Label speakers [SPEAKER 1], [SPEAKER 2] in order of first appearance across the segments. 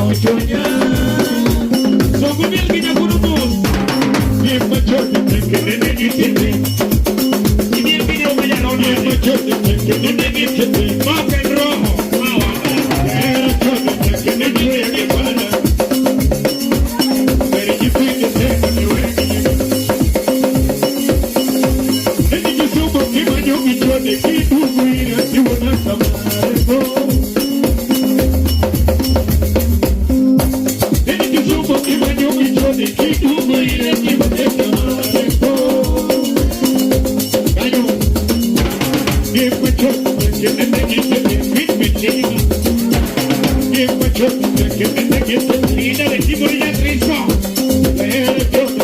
[SPEAKER 1] Ochunya.
[SPEAKER 2] Sogo miel gi nyakono mos.
[SPEAKER 1] Gima chode nene gitete.
[SPEAKER 2] Imiel gi nyawo majarono.
[SPEAKER 1] Gima chode nene gitete.
[SPEAKER 2] Ma ok en roho. Ma wanga.
[SPEAKER 1] Era chode nene juya gi bana. Bere nyithindo teko ni wegi. Nene Kisumo kimanyo gi chode kiduogo ira tiwona kamarego. Nene Kisumo kimanyo gi chode kiduogo ira tiwona kamarego. Kanyo. Gima chode nene gitete.
[SPEAKER 2] Mit mit chini.
[SPEAKER 1] Gima chode nene gitete.
[SPEAKER 2] Linda vestito di Cristo.
[SPEAKER 1] Era chode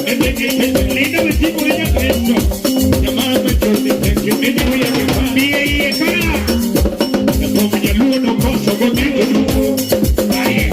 [SPEAKER 1] nene gitete.
[SPEAKER 2] Linda vestito di Cristo. Biye iye ka. Aye.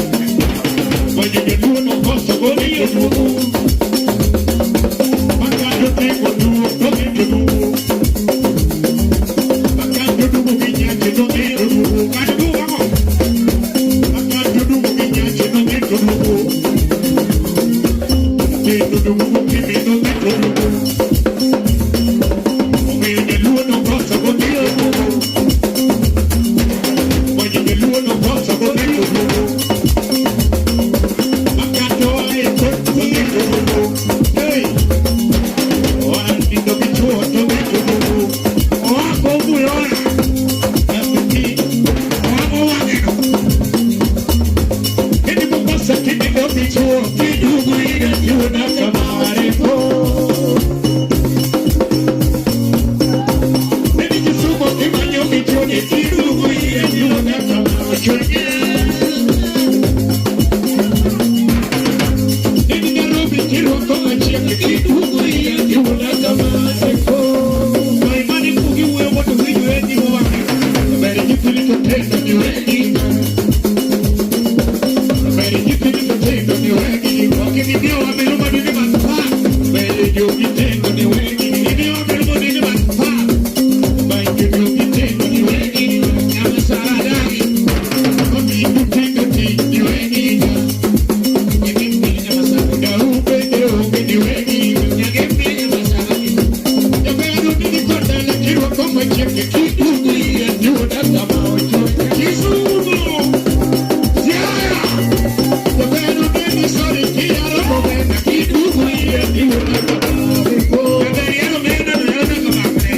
[SPEAKER 2] Kadu wango. Oa kobu yoa. Oa mo wangeno. Maimani kugi wuoyo mondo winjre ni mo wangeno. Ok imiyo wabiro madini man pa. Imiyo wabiro madini man pa. Nyama saradagi. Nyama saradagi. Nyage piny nyama saradagi. Kisumu. Siaya. Jaberiano mena to nyalo nyaka makre.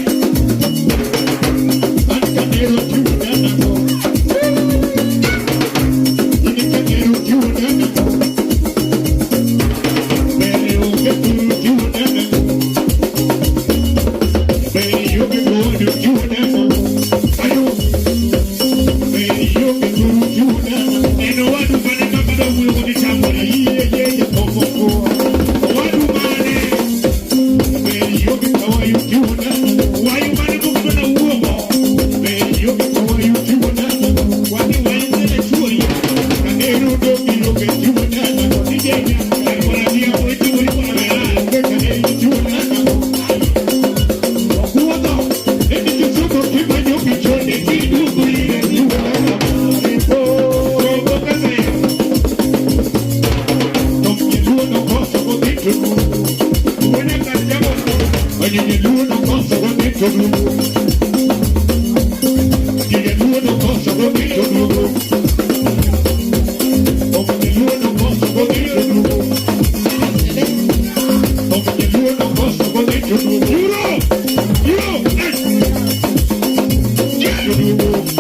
[SPEAKER 2] En owadu mane ma kado wuoyo kod chambore. Owadu mane. Wayu mane mok dwa wuogo. Wani wayu mane chuori. Kar dia oitimori kod Okuodho. Rogo kaseyo. Wuone kar jamo. Euro! Euro!